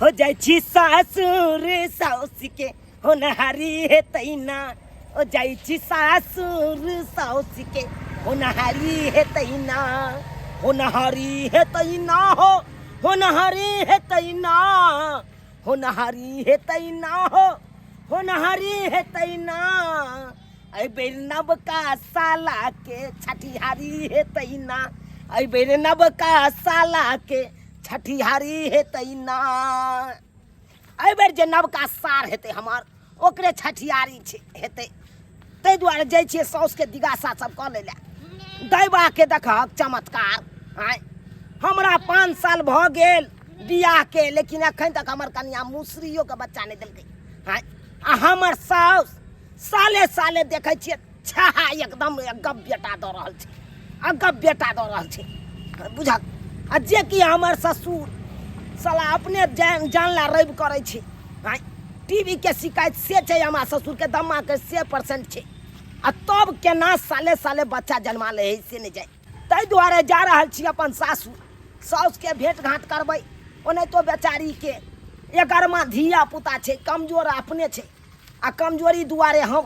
हो जाइ छी सासुर साउस के होनहारी हेतै ना। ओ जाइ छी सासुर साउस के होनहारी हेतै ना, होनहारी हेतै ना, हो होनहारी हेतै ना, होनहारी हेतै ना, हो होनहारी हेतै ना। एहि बेर नवका साला के छठिहारी हेतै ना, एहि बेर नवका साला के छठिहारी हेतै ना। एहि बेर जे नवका सार हेतै हमर, ओकरे छठिहारी छै हेतै। ताहि दुआरे जाइ छियै साउसके दिगासा सब कऽ लै लए। दैबाके देखहक चमत्कार। आँय, हमरा 5 साल भऽ गेल बियाहके, लेकिन एखन तक हमर कनिया मुसरियोके बच्चा नहि देलकै। आँय, आ हमर साउस साले साले देखै छियै छाहा एकदम गप बेटा दऽ रहल छै, अगब बेटा दऽ रहल छै, बुझक। आ जे कि हमर ससुर साला अपने जान जानला रवि करै छै। आँय, टीवी के शिकायत से छै हमरा ससुरके, दमाके से परसेंट छै, आ तब केना साले साले बच्चा जन्मा लै है से नहि जाय। ताहि दुआरे जा रहल छी अपन सासु साउसके भेँट घाँट करबै। ओनाहितो बेचारीके एगरमा धिया पुता छै, कमजोर अपने छै, आ कमजोरी दुआरे हम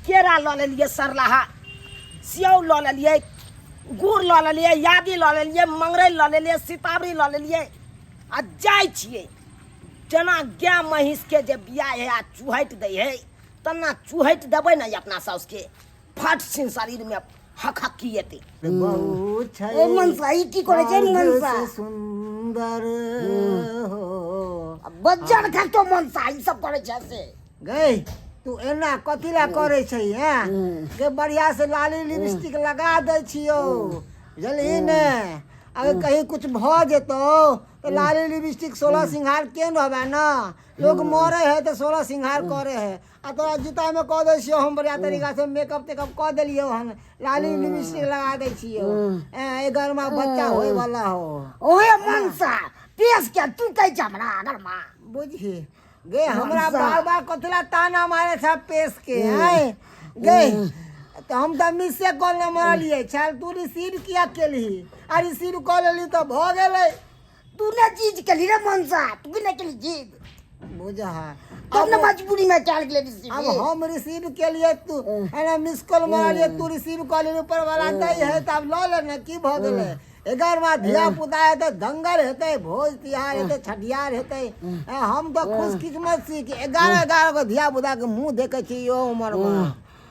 केरा लऽ लेलियै, सरलाहा सेव लऽ लेलियै, गुड़ लऽ लेलियै, यादी लऽ लेलियै, मंगरैल लऽ लेलियै, सीतावरी लऽ लेलियै, आ जाइ छियै। जेना गाय महीँसके जे बिया है आ चुहटि दै है तेना चुहटि देबै ने अपना साउसके, फट सिन शरीरमे हकहकी एतै। बहुत छै। ए मनसा, ई की करै छै मनसा? से सुंदर हो। बज्जर खातो मनसा, ई सब करै छै से। गई तू एना कथी ला करै छै हैं गे? बढ़िया से लाली लिपस्टिक लगा दै छियौ, बुझलही ने? अगर कहीं कुछ भऽ जेतौ तऽ लाली लिपस्टिक 16 सिंगार के रहबै ने। लोग मरे है तऽ 16 सिंगार करे है, आ तोरा जूतामे कऽ दै छियौ हम। बढ़िया तरीकासँ मेकअप तेकअप कऽ देलियौ हन, लाली लिपस्टिक लगा दै छियौ। एगरमा बच्चा होय वाला हो। ओहे मनसा, पेश के तू कहै छै हमरा अगरमा। बुझी गे, हमरा बार बार कथी ला ताना मारे छ पेश के? आय गे, तऽ हम तऽ मिसे कॉल नहि मारलियै छल, तू रिसीव किया केलही? आ रिसीव कऽ लेली तऽ भऽ गेलै। तू ने चीज केली रे मनसा, तू ने केली चीज। बुझा तब ने मजबूरी में चल गेलै रिसीव। अब हम रिसीव केलियै, तू एना मिस कॉल मारलियै, तू रिसीव कऽ लेली, ऊपर वाला दै है तऽ आब लऽ ले ने, की भऽ गेलै? एगारहमा धिया पुता हेतै, दंगल हेतै, भोज तिहार हेतै, छठिहार हेतै। हम तऽ खुशकिस्मत छी कि 11 11 गो धिया पुताके मुँह देखै छी यो उमरमे।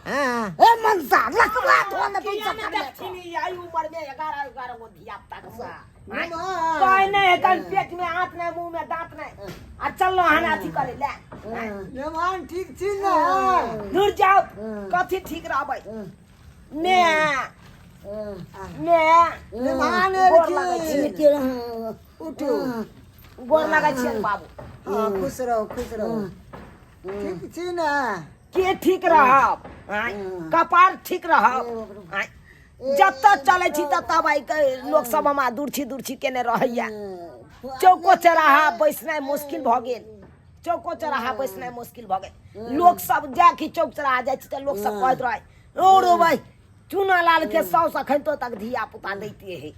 हँ ए मनसा, लकवा धो ने तू किया सब नहि करले। देखथिन ई एहि उमर में 11 11 गो धिया पुता के मुँह? मामा। कोइ नहि है, कन पेट में आंत नहि, मुंह में दांत नहि, आ चललो हन अथी करे ले। मेहमान ठीक छी ने? दूर जाओ, कथी ठीक रहबै? ने ने मेहमान गोर लगै एलखिन। छी। उठू। गोर लगै छियनि बाबू। हँ, खुश रहू, खुश रहू। ठीक छी ने? के ठीक रहब? आँय, कपार ठीक रहब? आँय, जतऽ चलै छी ततऽ भाई के लोक सब हमरा दूर छी केने रहैया। चौको चौराहा बैसनाइ मुश्किल भऽ गेल, चौको चौराहा बैसनाइ मुश्किल भऽ गेल। लोक सब जा कि चौक चौराहा जाइ छी तऽ लोक सब कहैत रहै, ओ रो भाई, चूना लाल के साउस अखन तो तक धिया पुता दैते है।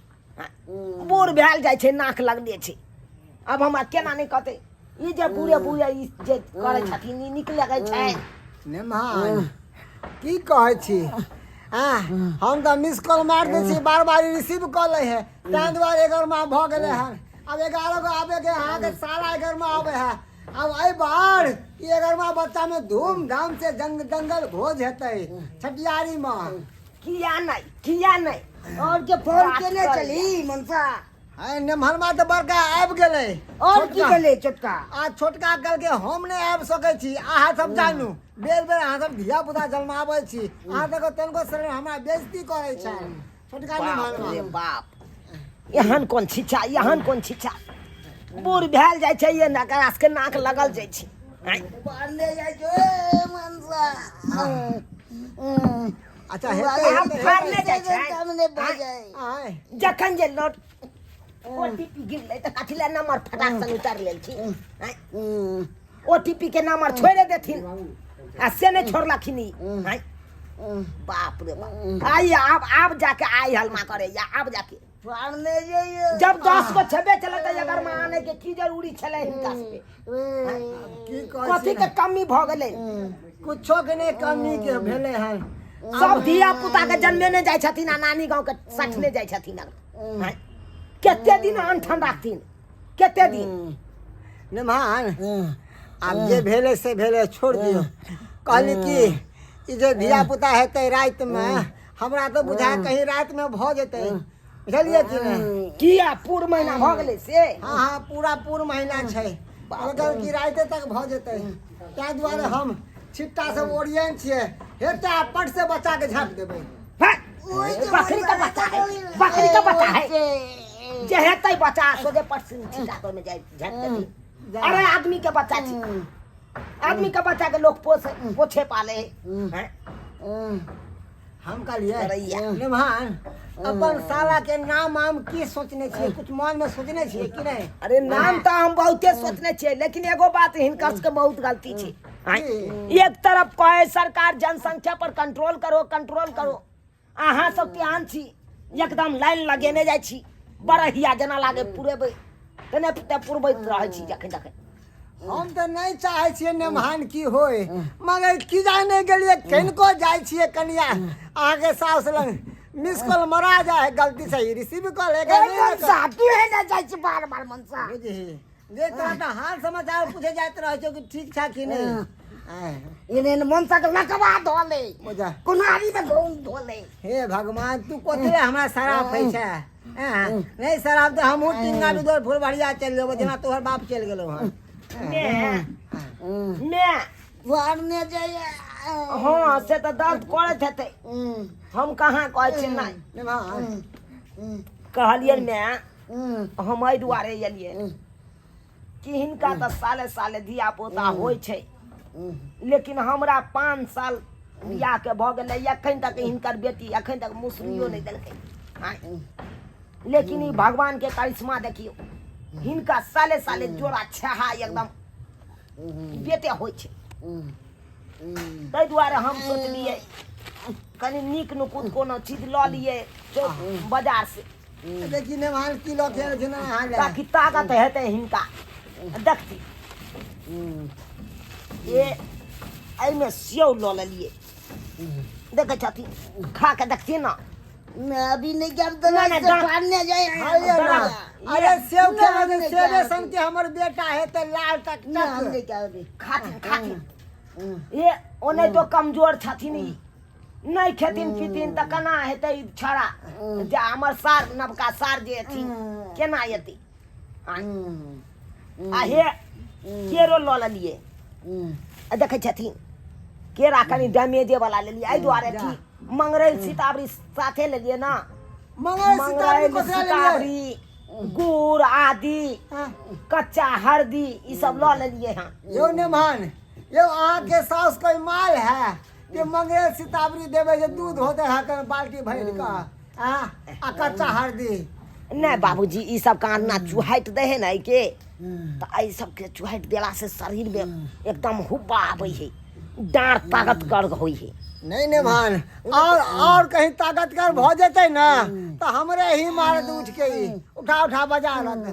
बूढ़ भेल जाइ छै, नाक लगले छै। आब हमरा केना नहि कहतै? ई जे बूढ़े बूढ़े ई जे करै छथिन, ई नीक लगै छै? मेहमान, की कहै छी? आ हम तऽ मिस कॉल मारि दै छी, बार बार रिसीव कऽ लै है, ताहि दुआरे एगरमा भऽ गेलै हन। आब 11 गो आबेके अहाँके सारा एगरमा आबै है। आब एहि बार ई एगरमा बच्चामे धूमधाम से जंग दंगल भोज हेतै छठियारीमे। किया नहि, किया नहि? और के फोन बात केने करै। चली मनसा। है नेम्हरमा तऽ बड़का आबि गेलै। और की छोटका। गेलै छोटका? आ छोटका कहलकै, हम नहि आबि सकै छी, अहाँ सब जानू। बेर बेर अहाँ सब धिया पुता जन्माबै छी, अहाँ सबके तनिको शरीर हमरा बेइज्जती करै छै छोटका बाप नेम्हरमा। रे बाप, एहन कोन छिछा, एहन कोन छिछा! बूढ़ भेल जाइ छै, ये नकरा सबके नाक लगल जाइ छै। आँय, बाहर जाइ छै ए मनसा। अच्छा हेतै, आब हेतै, फाड़ने हेतै। जाइ छै। सामने भऽ जाइ। आँय, जखन जे नोट ओटीपी गिरलै तऽ कथी लए नंबर फटाक सन उतारि लेलखिन? आँय, ओटीपी के नंबर छोड़े देथिन आ से नहि छोड़लखिन ई। आँय, बाप रे बाप, आइ आब आब जाके आइ हलमा करैया, आब जाके। फाड़ने जाइए। जब 10 गो छेबे चले तऽ एकर में आने के की जरूरी छलै हिनका सबके? की कहै कथी छी के कमी भऽ गेलै? कुछो के नहि कमी के भेलै हन। सब धिया पुता के जन्मे नहि जाइ छथिन आ नानी गाँव के सठने जाइ छथिन। आँय? कते दिन अनठन राखथिन, कते दिन? निमान, आब जे भेलै से भेलै, छोड़ दियौ। कहली कि ई जे धिया पुता हेतै रातिमे, हमरा तऽ बुझाय कहीं रातिमे भऽ जेतै, बुझलियै कि नहि? किया, पूर महीना भऽ गेलै से? हँ हँ, पूरा पूर महीना छै, कहलकै कि रातिे तक भऽ जेतै। ताहि दुआरे हम छिट्टा सब ओरियन छियै, हेतै आ पट से बच्चा के झाँपि देबै। हैं? बकरी का बच्चा है, बकरी का बच्चा है जे हेतै बच्चा सोझे पट से छिटा पर में जाय झाँपि देथिन। अरे आदमी के बच्चा छी, आदमी के बच्चा के लोग पोसे पोछे पाले है, हैं? हम कहलियै करैया। निमान, अपन साला के नाम आम की सोचने छियै? कुछ मन में सोचने छियै कि नहि? अरे नाम तऽ हम बहुते सोचने छियै, लेकिन एगो बात हिनकर सबके बहुत गलती छै। आँय? एक तरफ कहे सरकार जनसंख्या पर कंट्रोल करो, कंट्रोल करो, अहाँ सब तेहन छी एकदम लाइन लगेने जाइ छी, बड़हिया जेना लागे पुरेबै तेने ते पुरबैत रहै छी जखन जखन। हम तऽ नहि चाहै छियै नेमहान की होय, मगर की जाने गेलियै, कनिको जाइ छियै कनिया अहाँके साउस लग, मिस कॉल मरा जाइ है, गलती से ही रिसीव कऽ ले। ए मनसा, तू हे ना जाइ छी बार बार मनसा। बुझही जे तोरा तऽ हाल समाचार पूछे जाइत रहै छौ कि ठीक छा कि नहि। आँय, एने मनसा के लकवा धो ले। बुझा। कोनारी में गहुम धो ले। हे भगवान, तू कथी लए हमरा शराब होइ छै? आँय, नहि शराब तऽ हमहूँ टिंगा बिदोर फुलबरिया चलि जेबो, जेना तोहर बाप चलि गेलौ हन। मे मे फाड़ने जाइए। हँ, से तऽ दर्द करैत हेतै, हम कहाँ कहै छी नहि। नेमहान, कहलियनि मे, हम एहि दुआरे एलियै कि हिनका तऽ साले साले धिया पुता होइ छै, लेकिन हमरा 5 साल बियाहके भऽ गेलै, एखन तक हिनकर बेटी एखन तक मुसरियो नहि देलकै। आँय। लेकिन ई भगवानके करिश्मा देखियौ, हिनका साले साले जोड़ा छेहा एकदम बेटे होइ छै। ताहि दुआरे हम सोचलियै कनि नीक नुकुत कोनो चीज लऽ लियै बाजार से। देखी नेमहान की लऽ के आयल छै ने अहाँ लए। ताकि ताकत हेतै हिनका। देखती, ये एहिमे सेव लऽ लेलियै, देखै छथिन, खा के देखथिन ने। मैं अभी नहीं जब तो नहीं, नहीं, फाड़ने जाए। खाइए ना। ये- अरे सेव खेबै नहीं, तऽ सेवे नहीं, सन के हमर बेटा हेतै लाल तक ना, हम तक। नहीं क्या अभी। खाथिन खाथिन। ये ओने तो कमजोर छथिन, ई नहि खेथिन पीथिन तऽ केना हेतै ई छड़ा जे हमर सार, नवका सार जे एथिन केना एतै? आँय। आ हे केरो लऽ लेलियै, आ देखै छथिन केरा कनि डैमेजे वाला लेलियै एहि दुआरे कि मंगरैल सीतावरी साथे लेलियै ने। मंगरैल सीतावरी मंगरैल ककरा लेलियै? सीतावरी, गुड़ आदि, हाँ। कच्चा हल्दी ई सब लऽ लेलियै हँ। यौ नेमहान, यौ अहाँके साउस कोई माल है कि मंगरैल सीतावरी देबै जे दूध होते है कन बाल्टी भरि कऽ आ आ कच्चा हल्दी? नहि बाबूजी, ई सब काना चुहाटि दै है ने एहिके, तऽ एहि सबके चुहाटि देलासँ शरीरमे एकदम हुब्बा आबै है, डाँड़ ताकतगर होइ है। नहि नेमहान, और कहीं ताकतगर भऽ जेतै ने तऽ हमरे ही मारत उठ के, ई उठा उठा बजा रहत।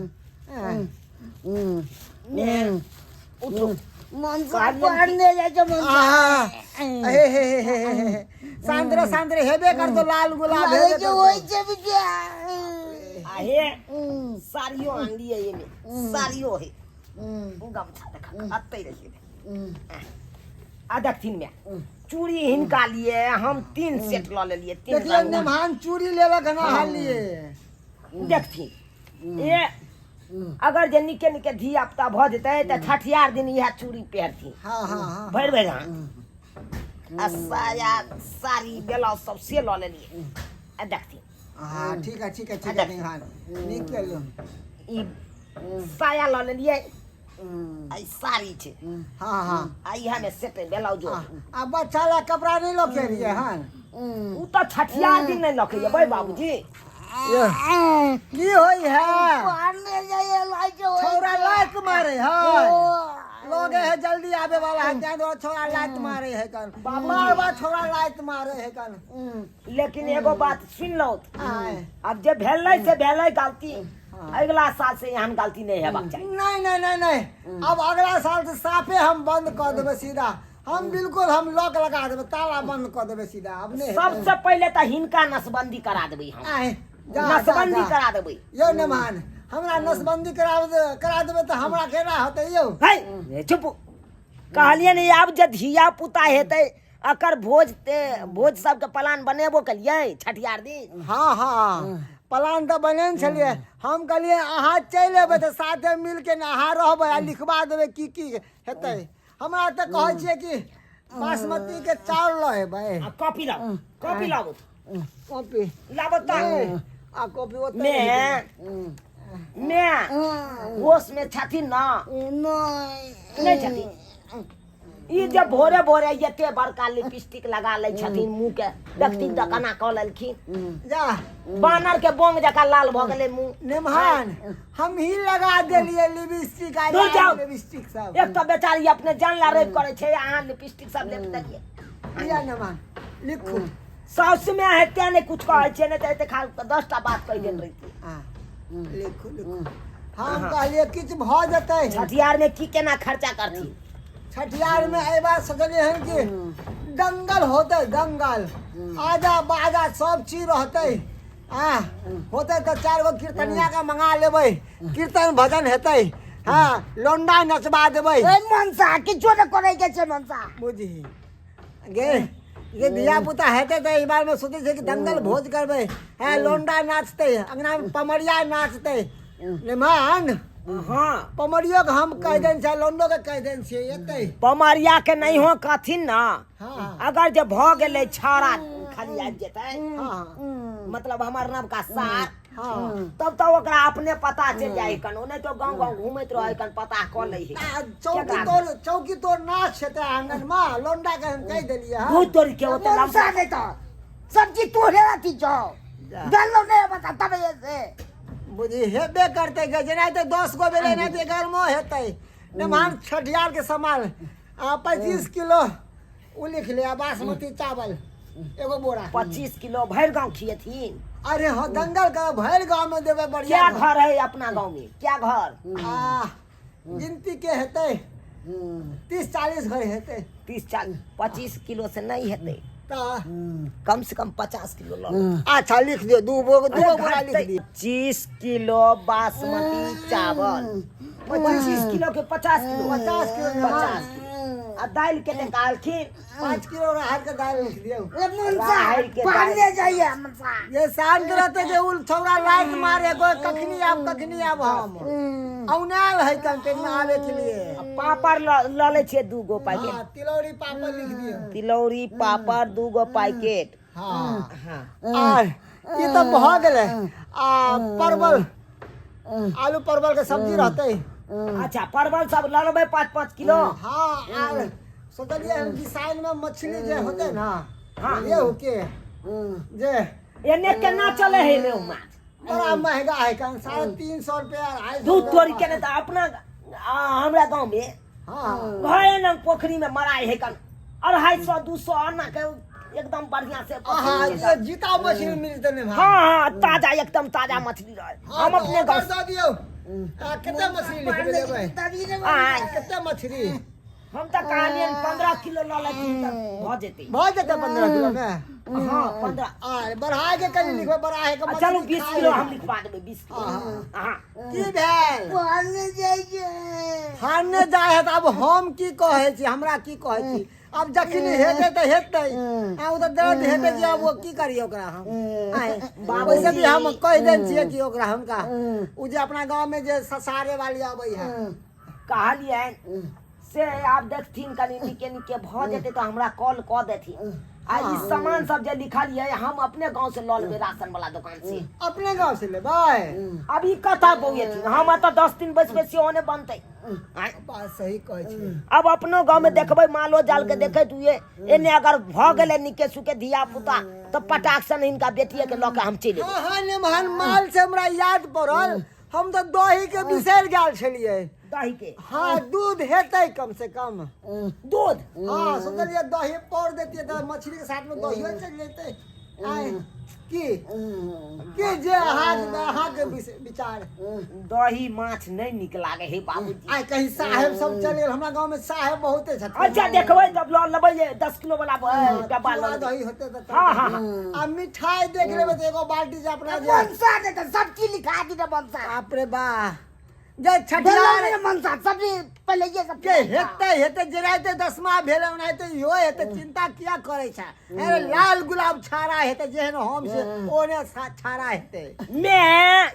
उठू। मनसा फाड़ने जाइ छै मनसा। आहा, हे हे हे हे हे हे, सांद्रे सांद्रे हेबे करतो, लाल गुलाब लागै हेबे छै करतो। होइ छै बिटिया। आ हे साड़ियो आनलियै, एहिमे साड़ियो है, गमछा देख अतै रहियै। आ देखथिन मे, चूड़ी हिनका लिए हम 3 सेट लऽ लेलियै, 3 देखियौ रंग। नेमहान चूड़ी लेलक हन अहाँ लिए। देखथिन, ए अगर जे निके निके धिया पुता भऽ जेतै तऽ छठियार दिन इएह चूड़ी पहिरथिन। हाँ हाँ हाँ भरि भरि। हाँ, आ साया साड़ी ब्लाउज सब से लऽ लेलियै। आ देखथिन। हाँ, ठीक है ठीक है ठीक है नेमहान, नीक केलहुँ। ई साया लऽ लेलियै आ ई साड़ी छै। हाँ हाँ आ इएह मे सेट ब्लाउजो। आ बच्चा ला कपड़ा नहीं लऽ के एलियै हन? ओ तऽ छठियार दिन नहि लऽ के जेबै बाबूजी। ये, की होई है? फाड़ने जाइए, लागै छै होइ छौड़ा छै। लात मारे है, लगे है जल्दी आवे वाला है तें दुआरे छोरा लात मारे है कन बार बार छोरा लात मारे है कन। लेकिन एगो बात सुन लो। आय। आब जे भेलै से भेलै गलती, अगिला साल से एहन गलती नहि हेबाक चाही। नहीं नहीं नहीं नहीं, अब अगला साल से साफे हम बंद कर देबै सीधा, हम बिल्कुल हम लॉक लगा देबै, ताला बंद कर देबै सीधा। अब नहीं हेतै। सबसे पहिले तऽ हिनका नसबंदी करा देबै हम। आय, जा, जा, नसबंदी जा। करा देबै। यौ नेमान, हमरा नसबंदी करा देबै तऽ हमरा केना होतै यौ? है चुप, कहलियै ने आब जे धिया पुता हेतै अकर भोज ते भोज सबके प्लान बनेबो केलियै छठियार दिन? हाँ हाँ, प्लान तऽ बनेने छलियै। हम कहलियै अहाँ चलि अयबै तऽ साथे मिलके ने अहाँ रहबै आ लिखबा देबै की की हेतै। हमरा तऽ कहै छियै कि बासमती के चाउर लऽ अयबै। आ कॉपी लाउ, कॉपी लाबू। कॉपी लाबो तऽ। आ कॉपी ओतऽ मे रहि गेलै। मे होश में छथिन ना? नहि। नहि छथिन। ई जे भोरे भोरे एते बड़का लिपस्टिक लगा लै छथिन मुँह के, देखथिन तऽ केना कऽ लेलखिन। जा। बानर के बोंग जकाँ लाल भऽ गेलै मुँह। नेमहान, हम ही लगा देलियै लिपस्टिक आ दूर जाउ। लिपस्टिक सब। एक तऽ बेचारी अपने जान ला रेप करै छै, अहाँ लिपस्टिक सब लेप देलियै। लिअ नेमहान, लिखू। साउस में हेते नहि कुछ कहै छियै, नहि तऽ एते खाल तऽ 10टा बात कहि देल रहितियै। हाँ, लिखू लिखू। हम कहलियै किछु भऽ जेतै। छठियार में की केना खर्चा करथिन? छठियार में एहि बार सोचलियै हन कि दंगल होतै, दंगल आजा बाजा सब चीज रहतै। आ होतै तऽ 4 गो कीर्तनिया के मंगा लेबै, कीर्तन भजन हेतै, हाँ लौंडा नचबा देबै। ए मनसा, किछो नहि करै के छै मनसा। बुझही गे, ये धिया पुता हेतै तऽ एहि बार में सोचै छै कि दंगल भोज करबै, है लौंडा नाचतै अंगना में, पमरिया नाचतै। निमान। हाँ। पमरियो के हम कहि देने छियै, लौंडो के कहि देने छियै, एतै। पमरिया के नहीं हो कहथिन ना। हाँ। अगर जे भऽ गेलै छाड़ा खाली आबि जेतै, हाँ। मतलब हमर नवका सार, हाँ। तब तऽ ओकरा अपने पता चलि जाइ कन, नहि तऽ गाँव गाँव घूमैत रहै कन, पता कऽ लै है। आ चौकी तोड़, चौकी तोड़ नाच हेतै आंगन में, लौंडा के हम कहि देलियै हन। दूध तोड़ि के ओते मनसा लम्बा नहि तऽ सब्जी तोड़े अथी छौ। जा। डाललो नहि बता तब से। बुझी हेबे करतै गे, जेना तऽ 10 गो भेलै एनाहिते 11 हेतै। नमहान छठियार के सामान आ 25 किलो ओ लिख ले, आ बासमती चावल एगो बोरा। 25 किलो भरि गाँव खियेथिन? अरे हाँ, दंगल कर भरि गाँव में देबै। बढ़िया। क्या घर है अपना गाँव में, क्या घर? आ गिनती के हेतै, 30-40 घर हेतै। 30-40, 25 किलो से नहीं हेतै। तऽ कम से कम 50 किलो लऽ लेबै। अच्छा लिख दियौ, 2 गो बोरा लिख दियौ। 25 किलो बासमती चावल, 25 किलो के 50 किलो। 50 किलो ने। 50 किलो। आ दालि कते कहलखिन? 5 किलो राहर के दालि लिख दियौ। ए मनसा, राहरि के दालि। पाने जाइए मनसा। ये शांत रहते जे उल छौड़ा लाइट मारे गो, कखनी आब कखनी आब, हम औनायल है कंटेन में आवे के लिए। आ पापड़ लऽ लै छियै 2 गो पैकेट। हाँ, तिलौरी पापड़ लिख दियौ। तिलौरी पापड़ 2 गो पैकेट। हाँ। हाँ। आ ई तऽ भऽ गेलै। आ परवल आलू परवल के सब्जी रहतै। अच्छा, परवल सब लऽ लेबै 5-5 किलो। हाँ, आर सोचलियै हम कि साइन में मछली जे होतै ना, हाँ। रेहू के जे। एने केना चले है रेहू माछ? बड़ा महंगा है कन, 350 रुपया, 250। दूध तोड़ी के ने तऽ अपना हमरा गाँव में घरे लग पोखरी में मराइ है कन, 250 200 अन्ना के एकदम बढ़िया से आहा। पोखरी में। ये जीता मछली मिलते नहीं भाई? हाँ हाँ, ताजा, एकदम ताजा मछली रहे। हाँ, हम तऽ अपने ऑर्डर गाँव दऽ दियौ। आ, कते मछली लिखबै लेबै? आय। कते मछली? हम तऽ कहलियनि 15 किलो लऽ लेथिन तऽ भऽ जेतै। भऽ जेतै 15 किलो मे? हाँ, 15। आ बढ़ा के कनि लिखबै, बढ़ा के। आ चलू, मछली 20 खा किलो लेबै। हम लिखवा देबै, 20 किलो। हाँ। की भेल? पाने जाइए। फाड़ने जाइ है तऽ आब हम की कहै छी, हमरा की कहै छी? आब जखन हेतै तऽ हेतै। आ ओ तऽ दर्द हेतै कि आब ओ की करियै ओकरा हम? आँय, वैसे भी हम कहि देने छियै कि ओकरा हुनका ओ जे अपना गाँव में जे ससारे वाली अबै है। कहलियनि से आब देखथिन कनि नीके नीके भऽ जेतै तऽ हमरा कॉल कऽ देथिन। आ ई सामान सब जे लिखलियै, हम अपने गाँव से लऽ लेबै राशन वाला दुकान से। अपने गाँव से लेबै? अब ई कतऽ बौएथिन? हम एतऽ 10 दिन बैसबै सेहो नहि बनतै। आँय? बात सही कहै छियै। अब अपनो गाँव में देखबै, मालो जाल के देखैत हुए एने अगर भऽ गेलै नीके सुके धिया पुता तऽ पटाक सन हिनका बेटिए के लऽ के हम चलि एबै। हाँ हाँ, नेमहन, माल से हमरा याद पड़ल, हम तऽ दही के बिसरि गेल छलियै। दही के। हाँ, दूध हेतै कम से कम। दूध। हाँ, सोचलियै दही पौर देतियै तऽ मछली के साथ में दहियो चलि जेतै। आय की की जे अहाँके अहाँके विचार। दही माछ नहि नीक लागे हे बाबूजी। आइ कहीं साहेब सब चलि गेल, हमरा गाँव में साहेब बहुते छथिन। अच्छा देखबै तब लऽ लेबै जे 10 किलो वाला डब्बा चूड़ा लऽ लेबै। दही होतै तऽ। हाँ, हाँ, हाँ। आ मिठाई देख लेबै तऽ एगो बाल्टी जे अपना जे मनसा दे तऽ सब चीज लिखा दी मनसा। बाप रे बा, जे छठियार मनसा सब पहले ये सब के हेतै हेतै, जे राति दसमा भेल ओनाहिते इहो हेतै, चिंता किया करै छै? अरे लाल गुलाब छाड़ा हेतै, जेहन हम से ओने छाड़ा हेतै। मैं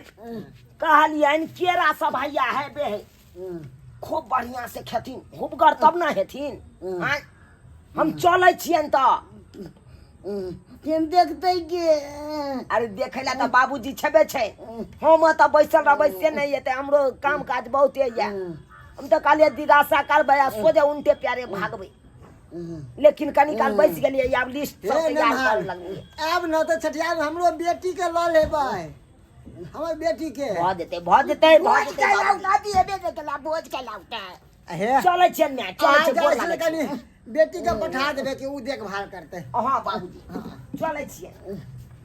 कहलियनि केरा सब हैया है बे है, खूब बढ़िया से खेथिन, हुबगर तब ना हेथिन। आँय, हम चलै छियनि तऽ। हम देखते के। अरे देखै ला तऽ बाबूजी छेबे छै, हम तऽ बैसल रहबै से नहि हेतै, हमरो काम काज बहुते यऽ। हम तऽ कहलियै दिगासा करबै आ सोझे उनटे प्यारे भागबै, लेकिन कनी काल बैस गेलियै, आब लिस्ट सब हे तैयार नमहर, कर लगलियै। आब न तऽ छठियार में हमरो बेटी के लऽ लेबै, हमर बेटी के। भऽ जेतै, भऽ जेतै, भऽ भोज जेतै के बाबूजी। लाउटा दिए बे के ला भोज के लाउटा। हे चलै छियनि माय, चलै अहाँ छियै, जाइ गोर छियै लागै कनी छी। बेटी के पठा देबै कि ओ देखभाल करतै। हँ बाबूजी, चलै छियै।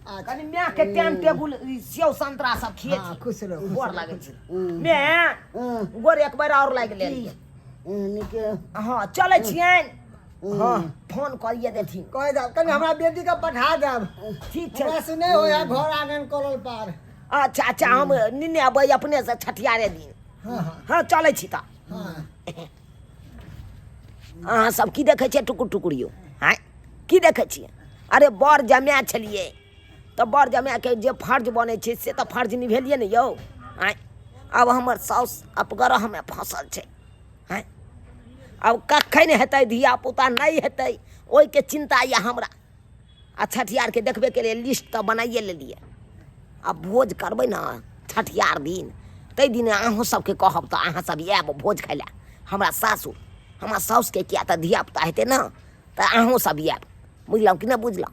अच्छा। कनी माय के टाइम टेबुल ई सेव संतरा सब खिए हाँ, छी। खुश रहू, खुश गोर रहू, लागै खुश छी माय, गोर एक बेर और लागि लेलियै। नीके। हँ, चलै छियनि। हँ, फोन करिए देथिन। कहि देब, कनि हमरा बेटी के पठा देब। ठीक छै। हमरा से नहि होया घर आंगन करल पार। अच्छा अच्छा, हम निन्ने अबै अपने से छठियारे दिन। हाँ हाँ। हँ, चलै छी तऽ। हाँ। अहाँ सब की देखै छियै टुकुर टुकुर यौ? आँय, की देखै छियै? अरे बड़ जमाए छलियै तऽ बड़ जमाएके जे फर्ज बनै छै से तऽ फर्ज निभेलियै ने यौ। आँय, आब हमर साउस अपग्रहमे फँसल छै। आँय, आब कखन हेतै धियापुता, नहि हेतै, ओहिके चिन्ता यऽ हमरा। आ छठियारके देखबे केलियै, लिस्ट तऽ बनाइए लेलियै। आ भोज करबै ने छठियार दिन, ताहि दिन अहूँ सबके कहब तऽ अहाँ सब आयब भोज खाइ लए हमरा सासुर। हमरा साउसके किया तऽ धियापुता हेतै ने, तऽ अहूँ सब आयब, बुझलहुँ कि नहि बुझलहुँ?